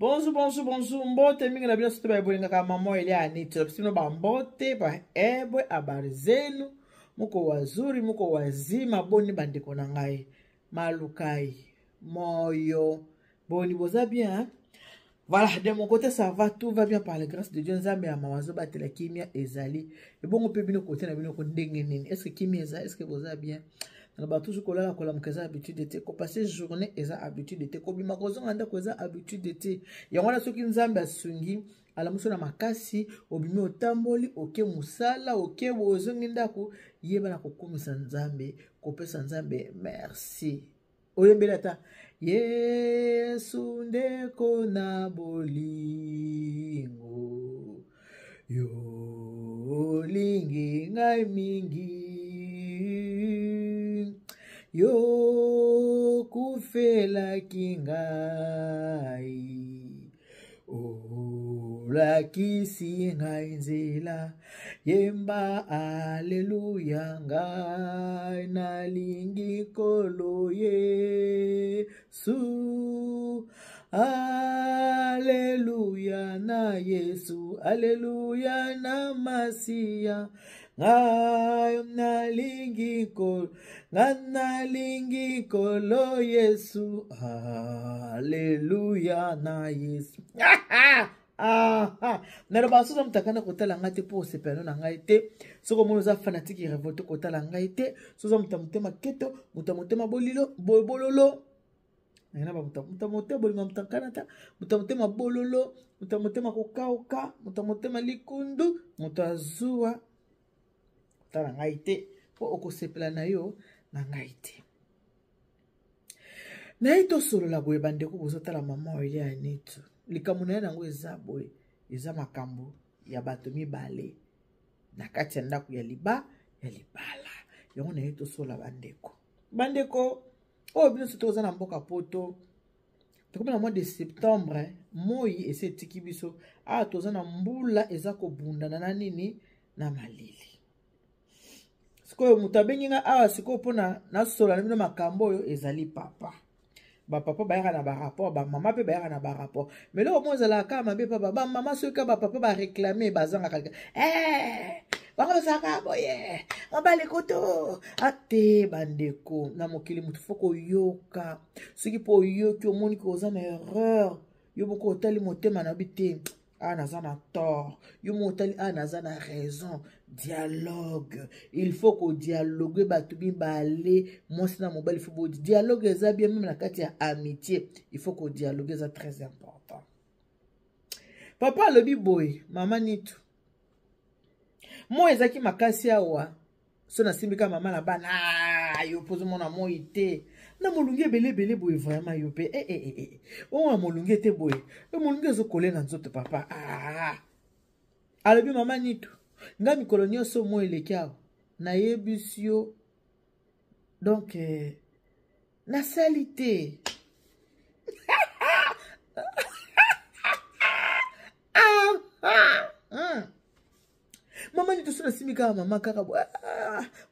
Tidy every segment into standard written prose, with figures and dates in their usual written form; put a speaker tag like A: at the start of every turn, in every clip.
A: Bonjour, bonjour, bonjour. Mbote mingi na bino soto ba bolingaka maman Elia Anita. Bino ba mbote ba ebwe habari zenu. Muko wazuri, muko wazima boni bandeko na ngai. Malukai, moyo. Boni boza bien hein? Voilà, de mon côté ça va, tout va bien par la grâce de Dieu. Nzambe ya mawa azobatela kimia ezali. Ebongo pe bino côté na bino ko ndenge nini? Est-ce que kimia eza? Est-ce que boza bien? Naloba toujours kolala kolamuka eza habitude te, kopasser journée eza habitude te, kobima kozonga ndako eza habitude te. Yango wana soki Nzambe asungi alamusi na makasi, obimi otamboli, oke mosala, oke ozongi ndako, yeba na kokumisa Nzambe, kopesa Nzambe merci. Oyembeli ata Yesu ndeko na bolingo, yo olingi ngai mingi, yo kufelaki ngai, olakisi ngai nzela, yemba aleluya, ngai nalingi Nkolo Yesu, aleluya na Yesu, aleluya na Masiya, ngai nalingi Nkolo, ngai nalingi Nkolo Yesu, aleluya na Yesu. Naloba soza moto akanda kotala ngai te mpo osepelano na ngai te. Soki omoni oza fanatike revolte kotala ngai te. Soza moto ya motema keto, moto ya motema bolilo, bololo. Nayena ba moto ya motema bolingo, moto ya nkana ta, moto ya motema bololo, moto ya motema kokauka, moto ya motema likundu, moto ya zuwa. Kotala ngai te mpo okosepela na yo na ngai te. Naye tosolola boye bandeko, bozotala mama oyo ya Anitu. Likambo na ye nango eza boye, eza makambo ya bato mibale na kati ya ndako ya liba ya libala. Yango naye tosolola bandeko. Bandeko oyo bino soki toza na mboka poto, tokomi na mois de septembre, moi esi etiki biso awa, toza na mbula eza kobundana na nini na malili. Sikoyo moto abengi nga awa sikoyo mpona nasola na bino makambo oyo ezali papa. Bapapa bayaka na barapport, bamama mpe bayaka na barapport. Mais eloko moko ezalaka kaka mabe papa, bamama soki kaka bapapa bareklame bazangaka bango bazalaka boye mobali kutu ate. Bandeko na mokili motu fo koyoka, soki mpo oyoki omoni ke oza na erreur, yo moko otali motema na yo te, ah naza na tort, yo moko otali ah naza na raison. Dialogue, il faut kodialogue bato mibale, mwasi na mobali, faut bodi dialogue eza bien, meme na kati ya amitié il faut kodialogue, eza très important. Papa alobi boye, mama Nitu, moi ezalaki makasi awa, so nasimbi kaka mama na bana, yo mpo ozomona moi te na molungi ebele ebele boye, vraiment yo mpe oyo molungi ete boye, molungi ezokole na nzoto papa. Alobi mama Nitu, ngai mikolo nyonso moi eleki awa nayebisi yo, donc nasali te. Mama Nitu, so nasimbi kaka mama kaka boye,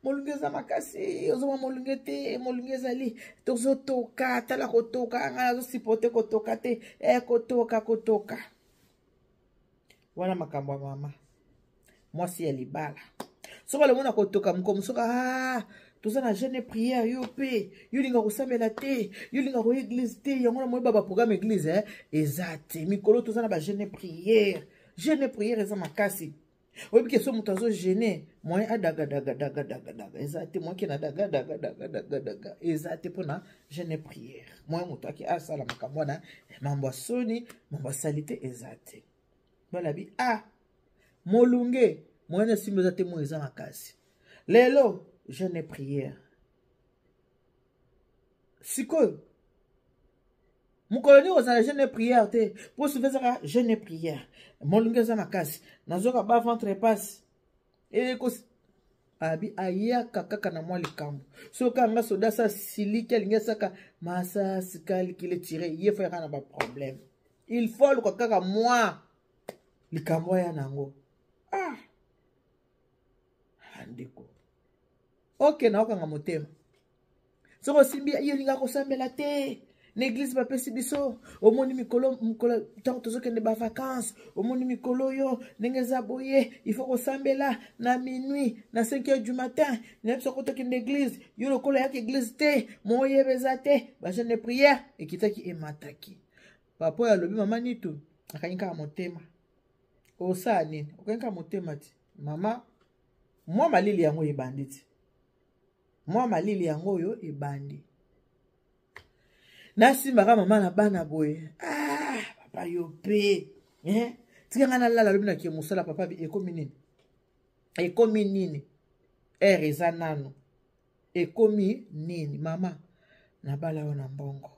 A: molungi eza makasi, ozoma molungi te, molungi ezali, tozotoka, tala kotoka, ngai nazosupporte kotoka te, kotoka kotoka wana makambo ya mama mwasi ya libala. Soki alomona kotoka moko mosuka, toza na jeûne prière, yo mpe yo olinga kosambela te, yo olinga koya église te, yango na moyeba baprogramme église eza te. Mikolo toza na bajeûne prière, jeûne prière eza makasi. Oyebi ke so moto azogene moyen adagadagadagadaga eza te, moyen ke na dagadagadagadagaga eza te mpona jeûne prière, moyen moto ake asala makambo wana, mambo ya soni, mambo asali te eza te. Balabi molunge moyen esimba eza te, moyen eza makasi. Lelo jeûne prière sikoyo mokolo nini kozala jeûne prière te, mpo souvent ezaka jeûne prière, molunge eza makasi, nazoka ba ventre pasi ekosi. Abi ayaka kaka na mwa likambo, soki anga soda asa siliki alingi asaka masasi kalikile tire ye, fo yaka na baproblème, il faut aluka kaka mwa likambo aya nango. Ndeko, ok, naokanga motema. Soki osimbi ye olinga kosambela te. Na eglise bapesi biso, omoni mikolo mikolo ntango tozokende bavacance, omoni mikolo oyo ndenge eza boye, il faut kosambela na minuit, na 5 heures du matin. Nayebi soko tokende eglise, yo lokola yaka eglise te, moyeba eza te. Bajeune de prière ekitaki emataki. Papa oyo alobi mama Nitu akangi kaka motema. Osala nini? Okangi kaka motema ti mama, mwa malili yango ebandi ti, mwa malili yango oyo ebandi. Nasimbaka mama na bana boye, ah papa yo pe, eh? Tika ngai nalala, lobi nakie mosala. Papa, ekomi nini? Ekomi nini? Ere eza nano, ekomi nini? Mama, nabala yo na mbongo,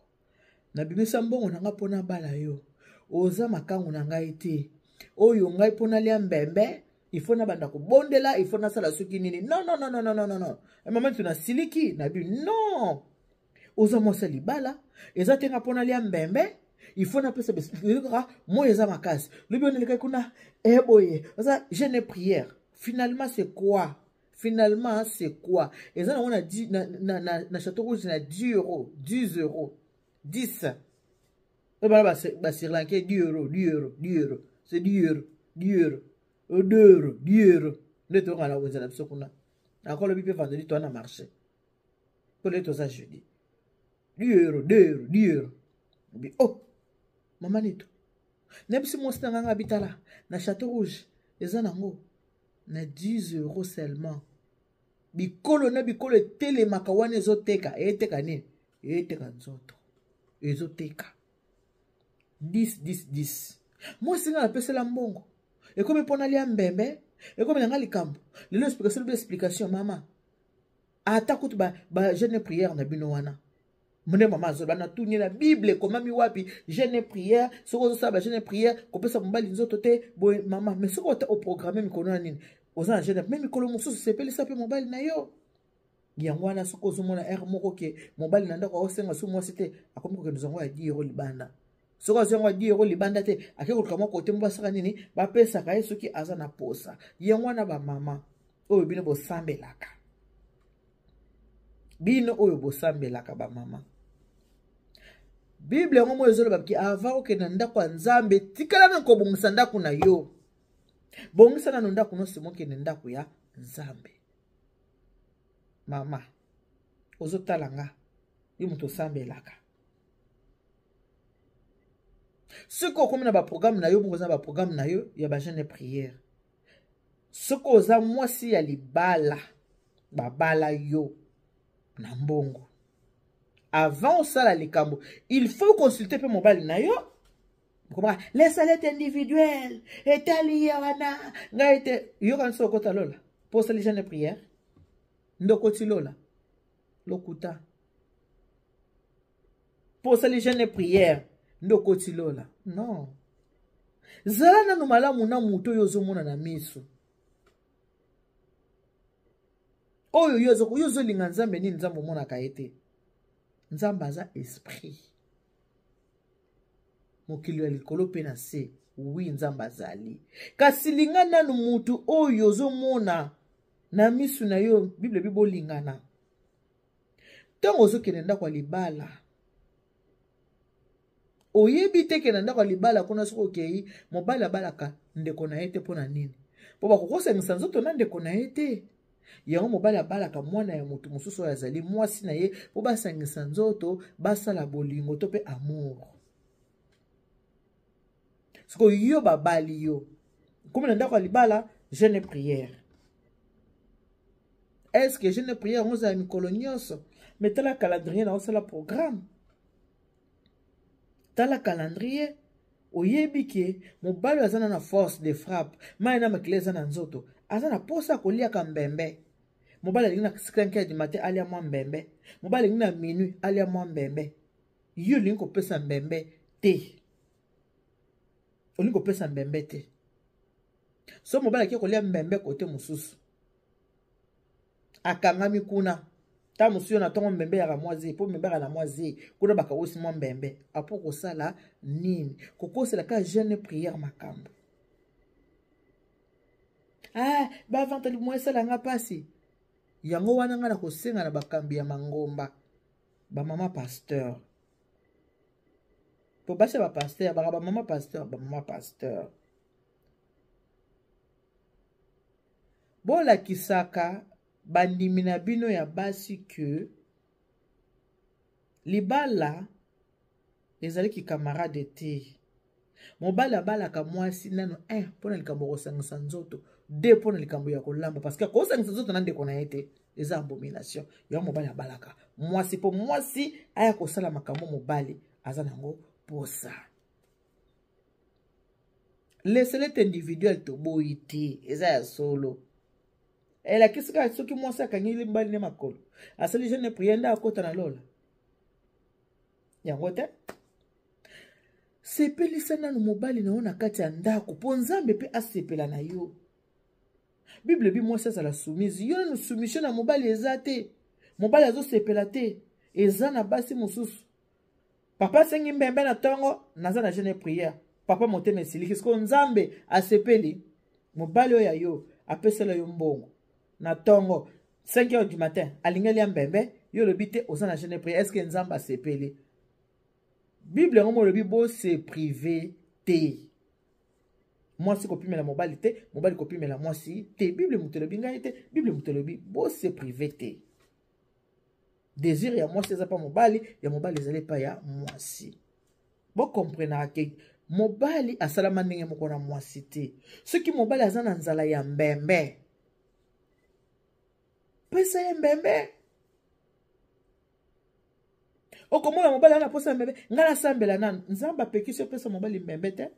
A: nabimisa mbongo na ngai mpo nabala yo, oza makangu na ngai te. Oyo ngai mpo nalia mbembe, il faut nabanda kobondela, il faut nasala soki nini. Non, non, non, non, non, non, non. Mama tu nasiliki, nabi non, oza mwasi ya libala, eza te nga mpo nalia mbembe il faut napesa kaka. Moi eza makasi, lobi onelekaki kuna eboye, oza jeune prière. Finalement c'est quoi? Finalement c'est quoi? Eza nango na, na, na, na, na Château Rouge na 10 euros, 10 euros, 10 oyo bana basri-lankais, 10 euros, 10 euros, 10 euros, c'est 10 euros, 10 euros, 2 euros, 10 euros. Nde toyoka na wenze na biso kuna. Nakolobi mpe vendredi toa na marché, mpo lelo toza jeudi. 10 euro, 2 euro, 10 euro. Bi oh mama Nito, nayebisi mwasi na nganga bitala na Château Rouge eza nango na 10 euros seulement. Bikolo na bikolo etelemaka wana, ezoteka, eteka nini? Eteka nzoto, ezoteka 10 10 10. Mwasi nga napesela mbongo, ekomi mpo nalia mbembe, ekomi na nga likambo lelo. Explication, lobi explication. Mama, ata kutu ba, ba jeune prière na bino wana nde mama azoloba, natuni na Bible ekomami wapi jeune prière? Soki ozosala ba jeune prière, kopesa mobali nzoto te boye mama. Mais soki ota oprogramme mikolo na nini, oza na jeune, mais mikolo mosusu sepelisa mpe mobali na yo. Yango wana soki ozomona heure moko ke mobali na ndako aosenga so mwasi te, akomi kokende zango ya 10 euro libanda. Soki azwi yango ya 10 euro libanda te, ake koluka mwa kote mo basaka nini, bapesaka ye soki aza na posa. Yango wana bamama oyo bino bosambelaka, bino oyo bosambelaka bamama, Bible yango moyo ezoloba ki avant okende na ndako ya Nzambe, tikala na kobongisa ndako na yo. Bongisa nano ndako nyonso, mokende ndako ya Nzambe. Mama ozotala nga, yo moto osambelaka, soki okomi na baprogramme na yo moko, oza na baprogramme na yo ya bajeune prière, soki oza mwasi ya libala, babala yo na mbongo, avant osala likambo il faut consulter mpe mobali na yo. Le salaire individuel etali ye wana, ngai te. Yoka nso, okota lola mpo osali jeune prière nde okoti lola? Lokuta. Mpo osali jeune prière nde okoti lola? Non. Zala nanu malamu na moto oyo ozomona na miso oyo. Yo ozolinga Nzambe nini? Nzambe omonaka ye te. Nzambe aza esprit, mokili ya likolo mpe na se. Wi, Nzambe azali, kasi linga nanu mutu oyo ozomona na misu na yo. Bible ebi bolingana ntango ozokende ndako ya libala. Oyebi te ke na ndako ya libala kuna, soki okei, mobali abalaka ndeko na ye te. Mpo na nini? Mpo bakokosangisa nzoto na ndeko na ye te. Yango mobali abalaka mwana ya moto mosusu oyo azali mwasi na ye, mpo basangisa nzoto, basala bolingo to mpe amour. Sikoyo yo babali yo, komi na ndako ya libala, jeune prière, est ce que jeune prière yango ozala mikolo nyonso? Mais tala calendrier na osala programme, tala calendrier. Oyebi ke mobali oyo aza na na force de frappe, mai na makila eza na nzoto, aza na posa koliaka mbembe. Mobali alingi na 5 heures du matin alia mwa mbembe, mobali alingi na minuit alia mwa mbembe. Yo olingi kopesa mbembe te, olingi kopesa mbembe te. So mobali ake kolia mbembe kote mosusu, akangami kuna. Ta mosusu yo na ntongo mbembe yaka mwa zei, mpo mbembe yaka na mwa zei kuna, bakawusi mwa mbembe. Apo kosala nini? Kokosela ka jeune prière makambo. Ah, bavantali mwa esala nga mpasi. Yango wana nga na kosenga na bakambi ya mangomba, bamama pasteur. Po basi ya bapasteur baka bamama pasteur, bamama pasteur. Bolakisaka bandimi na bino ya basi que libala ezali kikamarade te. Mobali abalaka mwasi nano 1 mpo na likambo ya kosangisa nzoto, 2 mpo na likambo ya kolamba, parce que akosangisa nzoto na ndeko na ye te, eza abomination. Yango mobali abalaka mwasi mpo mwasi aya kosala makambo mobali aza nango posa. Leselete individuel toboyi te, eza ya solo. Elakisi kaka soki mwasi akangi mobali ne makolo, asali jeune prière nde akota na lola. Yango te. Sepelisa nanu mobali na yo na kati ya ndako mpo Nzambe mpe asepela na yo. Bible ebi mwasi azala soumise. Yo nanu soumission na mobali eza te, mobali azosepela te. Eza na basi mosusu, papa asengi mbembe na ntongo, naza na jeune prière, papa motema esiliki. Sikoyo Nzambe asepeli? Mobali oyo ya yo apesela yo mbongo na ntongo 5 heures du matin, alingeli ya mbembe, yo olobi te, oza na jeune prière. Est-ce que Nzambe asepeli? Bible yango molobi bose privé te, mwasi kopimela mobali te, mobali kopimela mwasi te. Bible moto elobi, ngai te. Bible moto elobi bose privé te. Désir ya mwasi eza pa mobali, ya mobali ezali epai ya mwasi. Bokomprenaka ke mobali asalama ndenge moko na mwasi te. Soki mobali aza na nzala ya mbembe, pesa ye mbembe. Okomona mobali ana posa mbembe, ngai nasambela nanu. Nzambe apekisi opesa mobali mbembe te.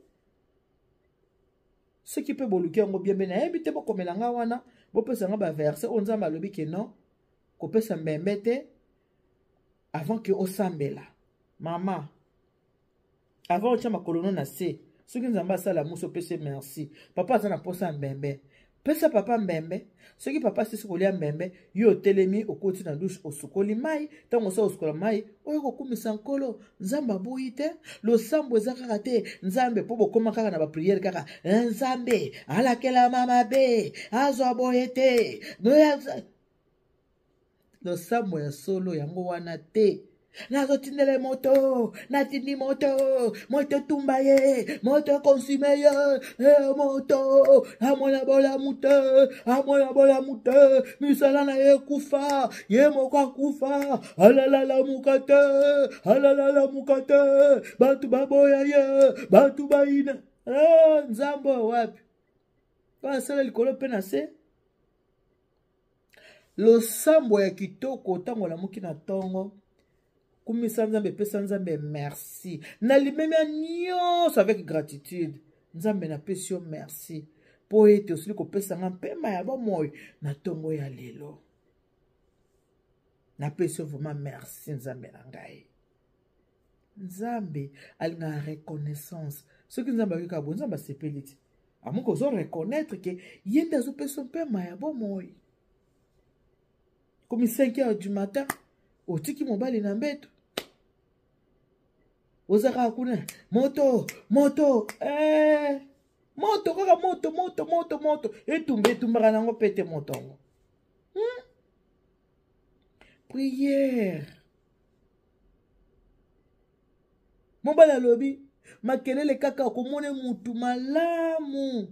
A: Soki mpe boluki yango bien, mpe nayebi te, bokomela nga wana, bopesa nga baverse oyo Nzambe alobi ke non, kopesa mbembe te avant ke osambela. Mama, avant otya makolo no na se, soki Nzambe asala mosi, opesi merci. Papa aza na posa ya mbembe, pesa papa mbembe. Soki papa asisi kolia mbembe, yo otelemi, okoti na douche, osukoli mai. Ntango osala osukola mai, oyo kokumisa Nkolo. Nzambe aboyi te. Losambo eza kaka te Nzambe mpo bokóma kaka na bapriere kaka Nzambe alakelama mabe, azwa boye te. Losambo ya solo yango wana te. Nazotindela moto, natindi moto, moto etumba ye, moto ekonsume ye, moto amona bolamu te, amona bolamu te, misala na ye ekufa, ye moko akufa, alalalamuka te, alalalamuka te, bato baboya ye, bato bayina. Nzambe oyo wapi basala likolo mpe na se. Losambo ya kitoko, ntango olamuki na ntongo, kumisa Nzambe, pesa Nzambe merci na limemia nyonso, avec gratitude. Nzambe, napesi yo merci mpo ete osili kopesa nga mpema ya bomoi na ntongo ya lelo. Napesi yo vraiment merci, Nzambe na ngai. Nzambe alingaka reconnaissance. Soki Nzambe ayoki kaka boye, Nzambe asepeli ti amoki ozo reconnaître ke ye nde azopesa mpema ya bomoi. Komi 5 heures du matin, otiki mobali na mbeto, oza kaka kuna, moto moto, moto kaka moto moto moto moto, etumba etumbaka nango pete moto yango. Prière. Mobali alobi makelele kaka, okomona mutu malamu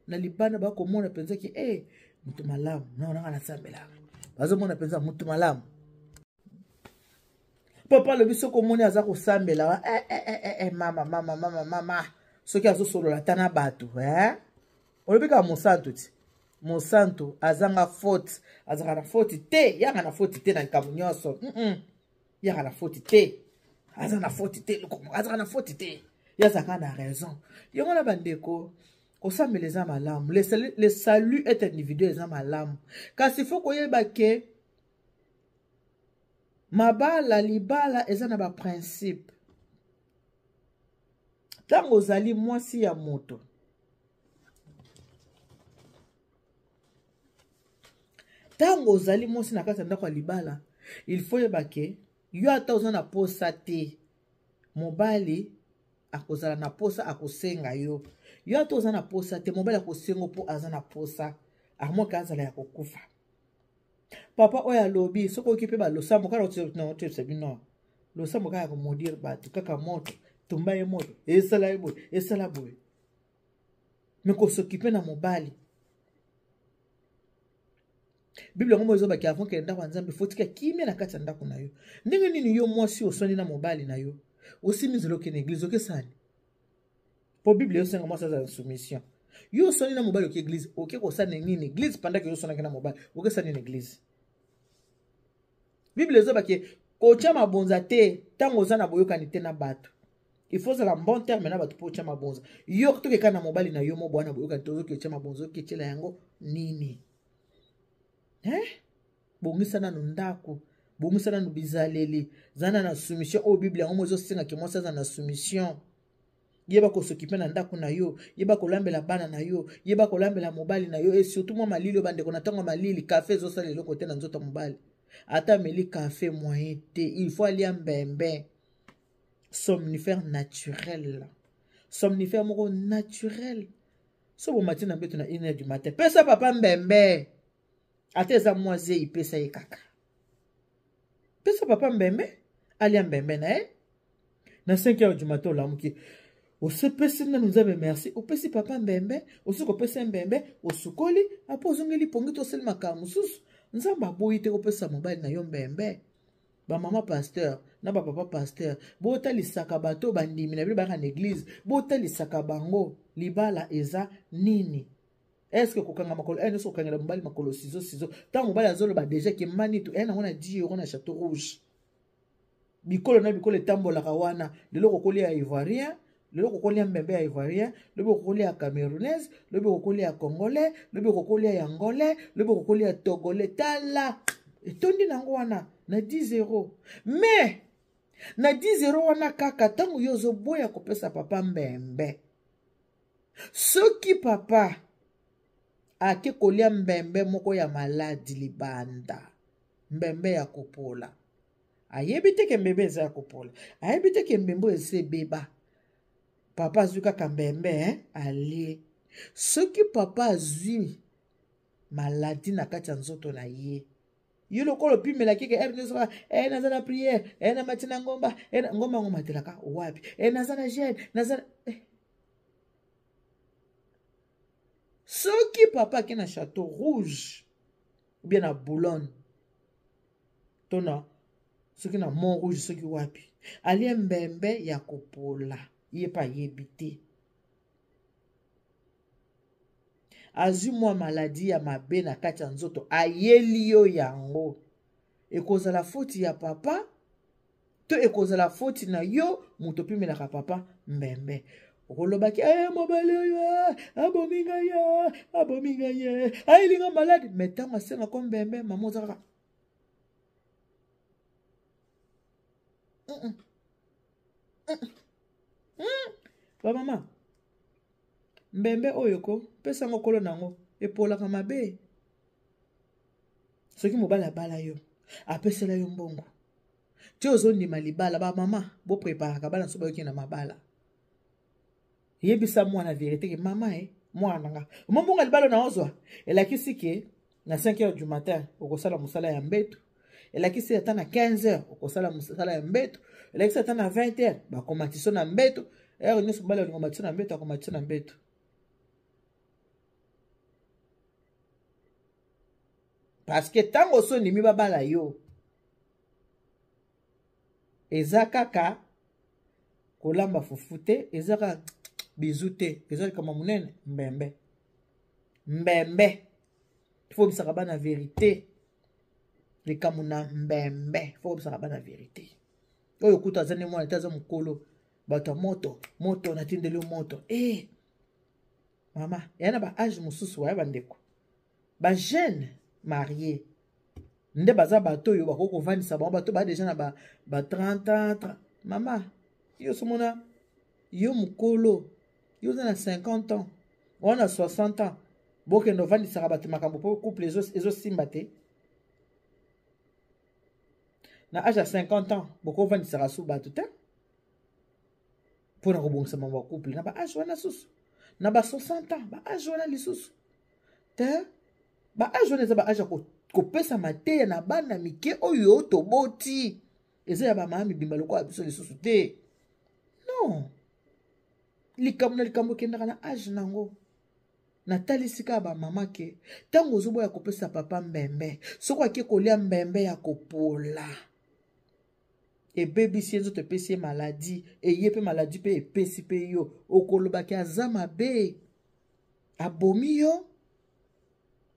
A: na libanda, bakomona mpenza ke mutu malamu nanga nasambelaka, bazomona mpenza mutu malamu. Papa alobi soki omoni aza kosambela, mama mama mama mama, soki azosolola ata na bato, olobi kaka mosantu ti mosantu azanga faute, azalaka na faute te, yaka na faute te na likambo nyonso. Yaka na faute te, aza na faute te, azalaka na faute te, ye azalaka na raison. Yango na bandeko, kosambela eza malamu, le salut est individuel eza malamu, kasi fo koyeba ke mabala, libala eza na baprincipe. Ntango ozali mwasi ya moto, ntango ozali mwasi na kati ya ndako ya libala, il faut yeba ke yo ata oza na posa te, mobali akozala na posa, akosenga yo. Yo ata oza na posa te, mobali akosenga mpo aza na posa, amoka azala ya kokufa. Papa oyo alobi soki oyoki mpe balosambo kaka, otisa bino losambo kaka ya komodire bato kaka moto. Tumba ye moto, esala ye boye, esala boye. Me kosokipe na mobali. Bible yango moko ezobaki avant kende ndako ya Nzambe, fo tika kimia na kati ya ndako na yo. Ndenge nini yo mwasi oswani na mobali na yo? Osimi nzela okende eglise, okesani. Po Bible ezosenga mwasi azala na soumission. Yo oswani na mobali oke eglise, oke kosala nini eglise pendant que yo oswanaki na mobali, okesani na eglise. Bible ezobaki kotya mabonza te ntango oza na boyokani te na bato. Il faut ozala bon terme na bato mpo otya mabonza. Yo tokeka na mobali na yo mo bwana boyokani te, ozoki otya mabonza, oki otyela yango nini? Eh? Bongisa nanu ndako, bongisa nanu bizaleli, zana na soumission oyo Bible yango mo ezosenga ke mwasi aza na soumission. Yeba kosokipe na ndako na yo, yeba kolambela bana na yo, yeba kolambela mobali na yo, et surtout mwa malili oyo bandeko na ntango ya malili, kafe ezosala eloko te na nzoto ya mobali. Ata ameli kafe moyen te, il faut alia mbembe. Somnifère naturel. Somnifère moko naturel. So bomati na mbeto na 1h du matin, pesa papa mbembe. Ata eza mwa zei, pesa ye kaka. Pesa papa mbembe, alia mbembe na ye. Na 5h du matin olamuki, osepesi nanu Nzambe merci, opesi papa mbembe, osuki kopesa mbembe, osukoli, apo ozongeli pongi to osali makambo mosusu. Nzambe aboyi te kopesa mobali na yo mbembe. Ba mama pasteur na ba papa pasteur, botalisaka bato bandimi na bino bayaka na église, botalisaka bango libala eza nini. Est-ce que kokanga makolo, nyonso kokangela mobali makolo sizo sizo, ntango mobali azoloba déjà ke manitu, nango na 10 euros na Château Rouge. Bikolo na bikolo etambolaka wana, lelo kokolia ya Ivoirien, lelo kokolia mbembe ya Ivoirien, lobi kokolia ya Camerounaise, lobi kokolia ya Congolais, lobi kokolia ya Angolais, lobi kokolia ya Togolais. Tala etondi nango wana na 10 euros. Mais na 10 euros wana kaka ntango yo ozoboya kopesa papa mbembe, soki papa ake kolia mbembe moko ya maladi libanda, mbembe ya kopola, ayebi te ke mbembe eza ya kopola, ayebi te ke mbembe oyo esi ebeba, papa azwi kaka mbembe, hein, alie. Soki papa azwi maladi na kati ya nzoto na ye, yo lokola opimelaki ke heure nyonso kaka, naza na prière, namati na ngomba, na ngomba yango matelaka wapi, naza na jeûne, naza na. Soki papa ake na Château Rouge ou bien na Boulogne to na soki na Mont Rouge soki wapi, alie mbembe ya kopola, ye pe ayebi te, azwi mwa maladi ya mabe na kati ya nzoto, ayeli yo yango, ekozala foti ya papa to ekozala foti na yo moto opimelaka papa mbembe. Okolobaki, mobali oyo, abomi ngai, abomi ngai, ayeli nga maladi. Mais ntango asengaka mbembe, mama oza kaka Bamama, mbembe oyo ko pesa yango kolo nango, epolaka mabe. Soki mobali abala yo, apesela yo mbongo, ti ozondima libala, bamama bopreparaka bana so bayoki na mabala. Yebisa mwana vérité ke mama, mwana nanga, mombongo ya libala na ozwa elakisi ke na 5 heures du matin okosala mosala ya mbeto, elakisi ata na 15 heures okosala mosala ya mbeto, elakisi ata na 20 heures bakomatiso na mbeto. Heure nyonso mobali alinga matiso na mbeto, akomatiso na mbeto. Parce que ntango oso ondimi babala yo, eza kaka kolamba fufu te, eza kaka bizu te, eza likambo monene. Mbembe, mbembe, fo obisaka bana vérité, likambo na mbembe, fo obisaka bana vérité. Oyo kuta aza nde mwana te, aza mokolo, bato ya moto moto, natindeli yo moto. Mama, ya na ba age mosusu waya bandeko, ba jeune marié nde baza bato oyo bakoki kovandisa bango, bato ba déjà na ba 30 ans. Mama, yo somona yo mokolo, yo oza na 50 ans wana 60 ans, bokende ovandisaka bato makambo mpo couple ezosimba te. Na age ya 50 ans bokovandisaka su bato te mpona kobongisa mambo ya couple na ba age wana susu, na ba 60 ans ba age wana lisusu te. Ba age wana eza ba age ya kopesa mateya na bana mike oyo toboti, eza ya bamama mibimba lokola biso lisusu te. Non. Non, likambo na likambo ekendaka na age nango. Natalisi kaka bamama ke ntango ozoboya kopesa papa mbembe, soki ake kolia mbembe ya kopola, ebebisi ye nzoto, epesi ye maladi, eye mpe maladi mpe epesi mpe yo, okolobaki aza mabe, abomi yo.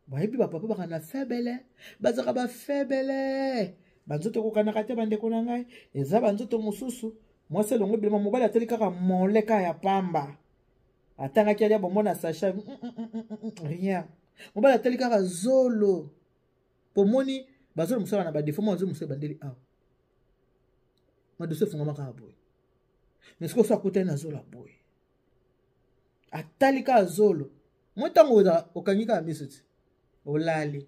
A: Bayebi bapapa baka na febele, bazalaka bafebele, banzoto ekokanaka te. Bandeko na ngai, eza banzoto mosusu, mwasi elongo bilema, mobali ateli kaka moleka ya pamba, atangaki alia bombo na sachet, rien. Mobali ateli kaka zolo, pomoni bazolo mosala na badefo mwa bazolo mosala ebandeli awa, madoso efungama kaka boye. Mais sikoyo so akutani na zolo ya boye, atali kaka zolo mo, ntango okangi kaka miso ti olali,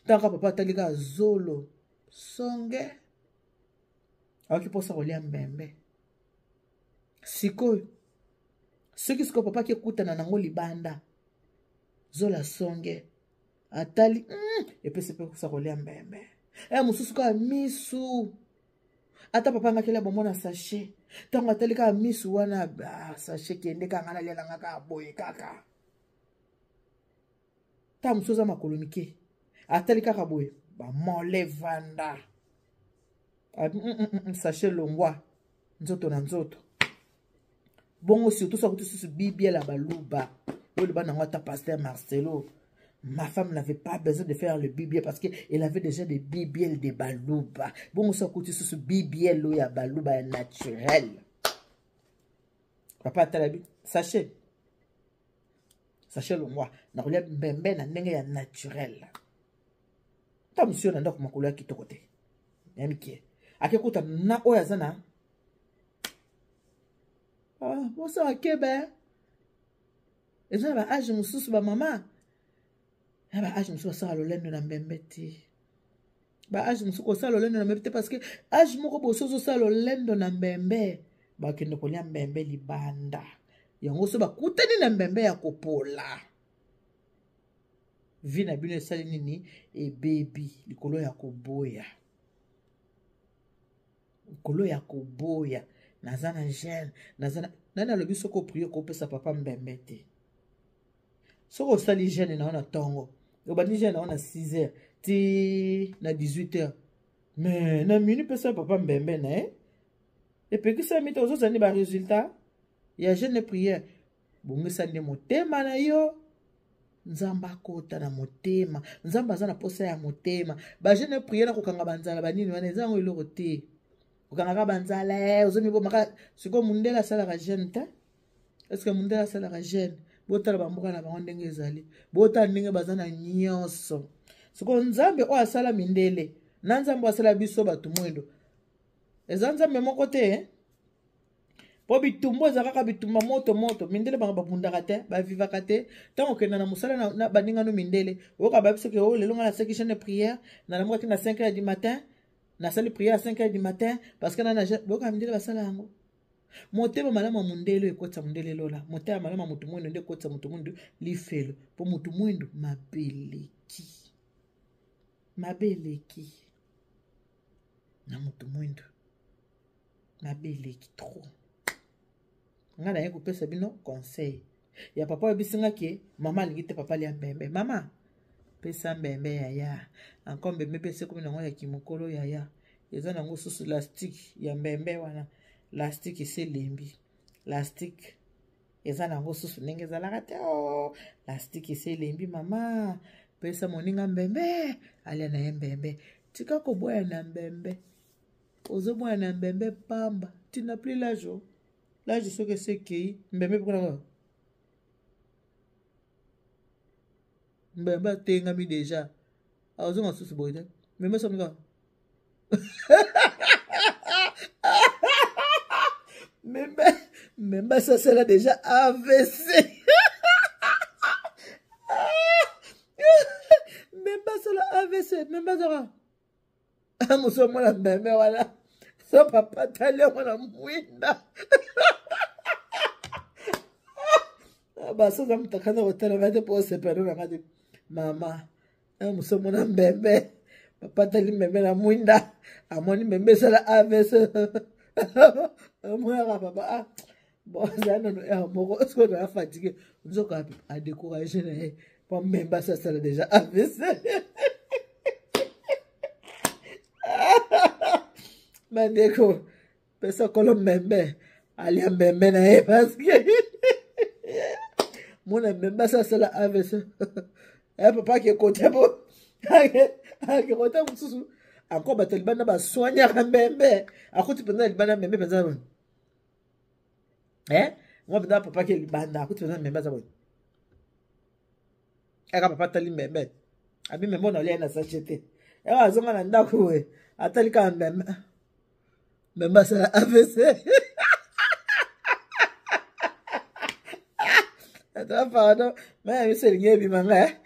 A: ntango kaka papa atali kaka zolo songe, ayoki mposa kolia mbembe. Sikoyo soki sikoyo papa akekutana nango libanda, zolo ya songe, atali, epesi mpe kosa kolia mbembe. E mosusu kaka misu, ata papa angaki alia bombo na sachet, ntango atali kaka misu wana, ah, sachet kende kaka, ngai nalia nanga kaka boye kaka. Ntango mosusu aza makolo mike, atali kaka boye, bamole vanda, sachet longwa, nzoto na nzoto bongo. Surtout soki susu bibiela baluba oyo loba nango, ata pasteur Marcelo, ma femme n'avait pas besoin de faire le bibiel parce que elle avait déjà des bibiel de baluba. Bongo soki akuti susu bibiel oyo ya baluba ya naturel, papa atala bi sachet, sachet longwa, nakolia mbembe na ndenge ya naturel. Ta mosusu yo na ndako makolo ya kitoko te, ya mike, akekuta na oyo aza na, ah, bosala kebe. Eza na baage mosusu, bamama na baage mosusu basala lolendo na mbembe te. Baage mosusu kosala lolendo na mbembe te, parce que age moko boso ozosala lolendo na mbembe, bakende kolia mbembe libanda yango, so bakutani na mbembe ya kopola, vi na bino esali nini? Ebebi likolo ya koboya, likolo ya koboya. Naza na jeûne, naza na nani alobi soki oprie kopesa papa mbembe te? Soki osali jeûne na yo na ntongo, obandi jeûne na yo na 6 heures ti na 18 heures, mais na minute pesa papa mbembe na ye, epekisami te. Ozozala nde baresultat ya jeûne prière. Bongisa nde motema na yo, Nzambe akota na motema. Nzambe aza na posa ya motema. Bajeune prière na kokanga banzala banini wana, eza yango eloko te. Okangaka banzala, eh, ozomibomaka. Sikoyo mundele asalaka jeune te? Estce mundele asalaka jeune? Botala bamboka na bango ndenge ezali, botala ndenge baza na nyonso. Sikoyo Nzambe oyo asala mindele na Nzambe oyo asala biso bato mwindo, eza Nzambe moko te, eh? Mpo bitumba eza kaka bitumba moto moto. Mindele bango babundaka te, bavivaka te. Ntango okenda na mosala na baningano mindele, oyoka bayebi soki o oh, lelo ngai nasaki jeune prière, nalamukaki na 5 heures du matin, nasali prière à 5 heures du matin parce que nana. Boyoka mindele basala yango. Motema malamu ya mondele ekotisa mondele lola, motema malamu ya moto mwindo nde ekotisa moto mwindo lifelo, mpo moto mwindo mabeleki, mabe eleki na moto mwindo, mabe eleki trop. Ngai naye kopesa bino conseil ya papa oyebisi nga ke mama alingi te papa alia mbembe. Mama, pesa mbembe yaya. Encore mbembe mpe esekomi nango ya kimokolo yaya, eza nango susu lastique ya mbembe wana, lastique esi elembi, lastique eza nango susu ndenge ezalaka te. O oh, lastique esi elembi. Mama, pesa moninga mbembe alia na ye mbembe. Tika koboya na mbembe, ozoboya na mbembe pamba. Tina plus l'âge, oh. L'âge soki esi ekei, mbembe mpona mbembe atengami deja, azonga susu boye te. Mbembe somi kaka mbembe, mbembe asasala deja AVC, mbembe asala AVC, mbembe azaka mosu omona mbembe wana, so papa tali yango na mwinda, basoza moto akanda kotala nga te mpo osepelo na nga te. Mama, mosu omona mbembe, papa tali mbembe na mwinda, amoni mbembe esala AVC. Amonaka papa, ah bon, eza nano heure moko soki oza fatigue, nzoka adécourage na ye po mbembe asasala déjà AVC. Bandeko, pesa kolo mbembe alia mbembe na ye, parce que mona mbembe asasala AVC. Papa ake kote po ake kote mosusu encore, bato ya libanda baswanyaka mbembe, akuti mpenza libanda mbembe mpenza. Mwa mpenza papa ke libanda, akuti mpenza mbembe aza boye. Aka papa atali mbembe, abi mbembe ona olia na sachet te. Eka azonga na ndako we, atali kaka mbembe, mbembe asala AVC. Ata pardon, maya biso elingi ebima ngai.